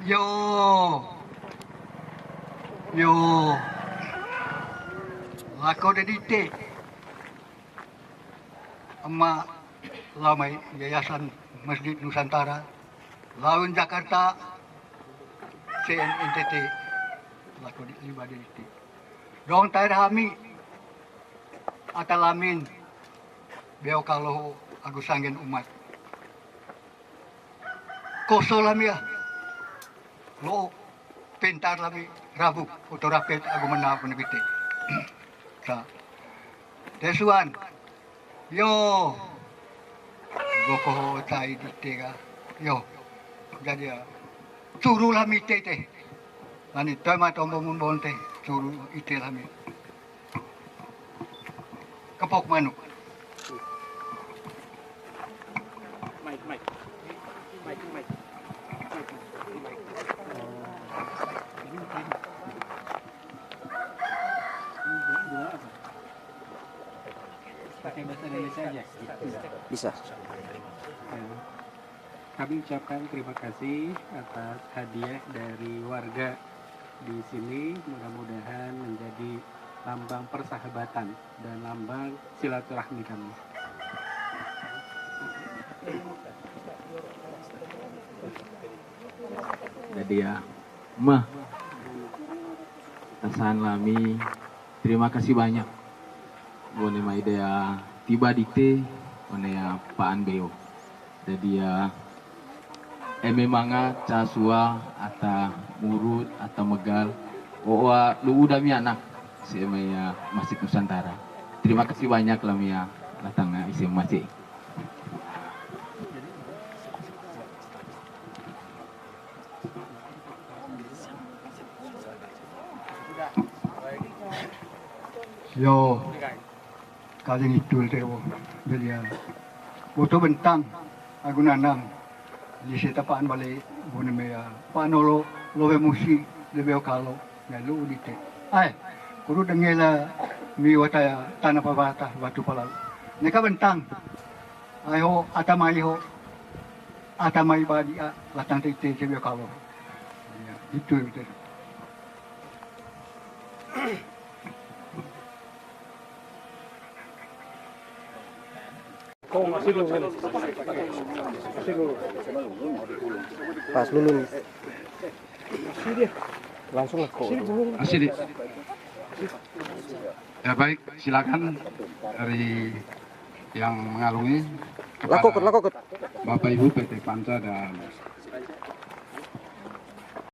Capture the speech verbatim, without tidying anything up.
Yo. Yo. Lako dite. Ema lao mai Yayasan Masjid Nusantara, laun Jakarta, C N N T T, lako di, liba dite. Dong tair hami, ata lamin, beo kalo agu sanggen umat. Koso lami ah. Lo pentar lami rabu, foto rapet agu mena aku nebite. Sa. Tesuan. Yo. Goko tai dite ga. Yo. Jadi ya. Curu lami tete. Mani tema tombo mun bonte. Curu ite lami. Kepok manuk. Pakai bahasa Indonesia aja. Bisa. Ya. Kami ucapkan terima kasih atas hadiah dari warga di sini. Mudah-mudahan menjadi lambang persahabatan dan lambang silaturahmi kami. Jadi ya, mah, atasan lami, terima kasih banyak. Bone mai dea tiba dite, one ya paan beo. Jadi ya, eme manga ca sua ata murut ata megal, oa lu'u dami anak, si eme ya Masjid Nusantara. Terima kasih banyak lami ya, datang ya, isi masih. Yo, kaling itu te wo. Jadi ya, boto bentang, agu nanang, lise tapaan bale, bone mea, paan olo, lobe musi, lebe okalo, ya lu dite. Ai, kudu dengela, mi wataya, tanah pabata, batu palau. Neka bentang, ai ho, atamai ho, atamai badi, a, latang te ite, lebe okalo. Ya, itu, itu. Pas lulus. Langsung lah kok. Asik, Dik. Ya, baik, silakan dari yang mengarungi. Lakokut, kepada lakokut. Bapak Ibu P T Panca dan